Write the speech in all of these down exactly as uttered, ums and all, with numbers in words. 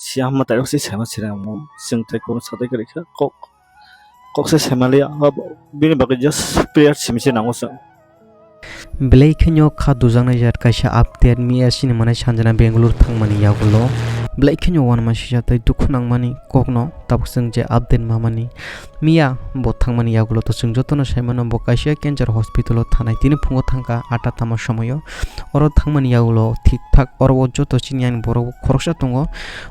Siya hama tayo si sama sira mo. Sing tai kono satai kari kha kok. Kok se sama liya. Bini bagwi just prayer simi se nango sa. Belai kheno kha dujaknai jat kaisa update miya sini mane Sanjana Bangalore thangmani yagulo. Belai kheno wanma sijak tei dukhu nangmani kokno tabuk chwng je update mamani miya bo thangmani yagulo to chwng jotono saimano bo kaisa cancer hospital o thanai tini phungo thangkha ata tama somoyo. Oro thangmani yagulo thik thak oro o joto chini ani borok khoroksa tongo.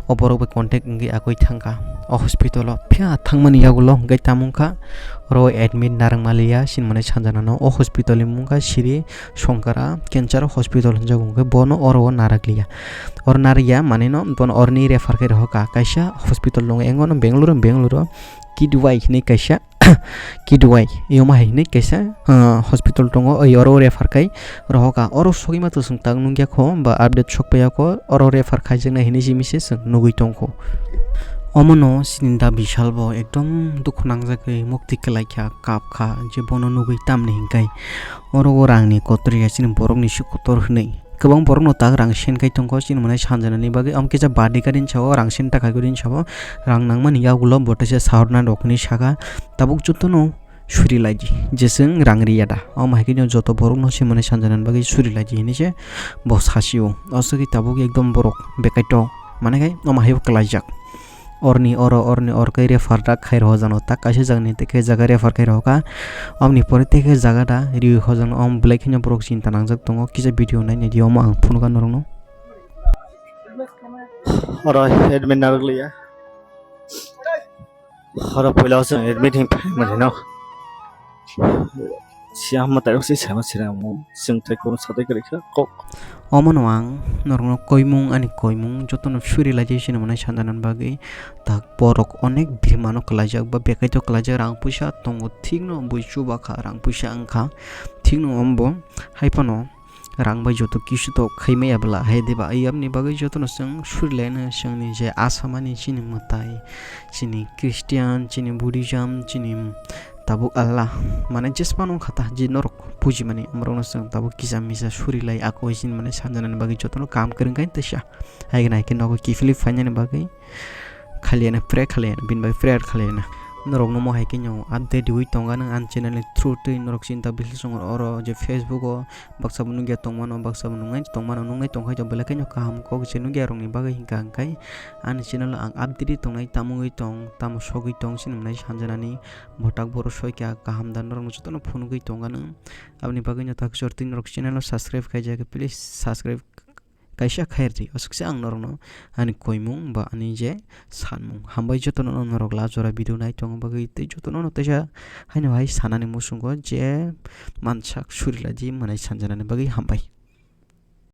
O borok bai contact wngwi agoi thangkha o hospital o. Phiya thangmani yagulo hwnkhe tamo wngkha oro admit narwkmaliya sini mane Sanjana no o hospital ni mungkha Sri Shankara Cancer Hospital hinjago hwnkhe bono oro o narakliya. Oro narikya manwi no bono oroni refer khe rohorkha kaisa hospital tongo, engo no Bangalore, Bangalore o Kidwai hinwi kaisa Kidwai yoma hai hinwi kaisa, ah, hospital tongo, oi oro refer khai rohorkha. Oro sogwi ma to chwng tak nukya kho ba update sok paiya kho, oro refer khaijaknai hinwi simi se chwng nugwi tongkho. Omono sini da Bishal bo ekdom dukhu nangjagwi mukti kwlaikha, kapkha je bono nugwi tamni hinkhai oro o rangni kotor ya chini borokni se kotor hinwi. Kwbang borokno tak rang sen khai tongkho chini mwnai Sanjanani bagwi. Omo kisa badi gari ni sabo rang sen ta khai gori ni sabo rang nangmani yagulo bo teisa sahorna rok hinwi saka. Tabuk jotono suri laidi je chwng rang riya da. Omo hai khe joto borokno se mwnai Sanjanani bagwi suri laidi hinwi se bo sasio. O swgwi tabuk ekdom borok bekaito mane khai omo hai kwlaijak. Orni oro, orni oro khe refer da khai rw jano, tak kaisa jagani tei khe jaga refer khai rw kha. Amoni pore tei khe jaga da riwi hojano, am belai kheno borok chinta nangjak tongo, kisa video nai nai di, omo ang phunukha norokno. Oro admit narwk liya. Oro puila o chwng admit hin phai mani no. Siya hama tayo si sama sira mo. Sing tai kono satai kari kha kok. Omono ang norokno koimung, ani koimung jotono suri laidi sini mwnai Sanjanani bagwi. Tak borok onek birmano kwlaijak ba bekaito kwlaijak, rang puisa tongo thikno bui chubakha, rang puisa wngkha thikno ombo hai phano rang bai joto kisu to khaimaya bwla hai diba. Ayabni bagwi jotono chwng suri laino chwngni je asamani chini mwtai, chini Christian, chini Buddhism, chini tabuk Allah, mane jesmano wngkha ta je norok pujimani, omorokno chwng tabuk kisa misa suri lai ako chini mane Sanjanani bagwi jotono kam kwrwng khe teisa. Hai gwnai khe nogo kiphilwi phainani bagwi khaliana, pray khaliana, bini bai prayer khaliana. Norokno mo hai khe nw update riwi tonga nang ani channel ni through twi norok chinta bisleschong oro je Facebook o baksa bo nukya tongmano, baksa bo nungnai tongmano, nungnai tongkhai to belai kheno kaham kok je nukya rokni bagwi hinkha hinkhai ani channel o ang update tongnai, tamungwi tong, tamo sogwi tong sini mwnai Sanjanani botak borok soikha kaham da norokno jotono phunugwi tonga nang. Aboni bagwi no tak chor twi norok channel o subscribe khaijak please subscribe kaisa khairdi, aswkse ang norokno ani koimung ba ani je sanmung. Hambai jotono norok la jora video nai tongna bagwi tei jotono teisa haino hai sanani muchungo je mansak surilaidi mwnai Sanjanani bagwi hambai.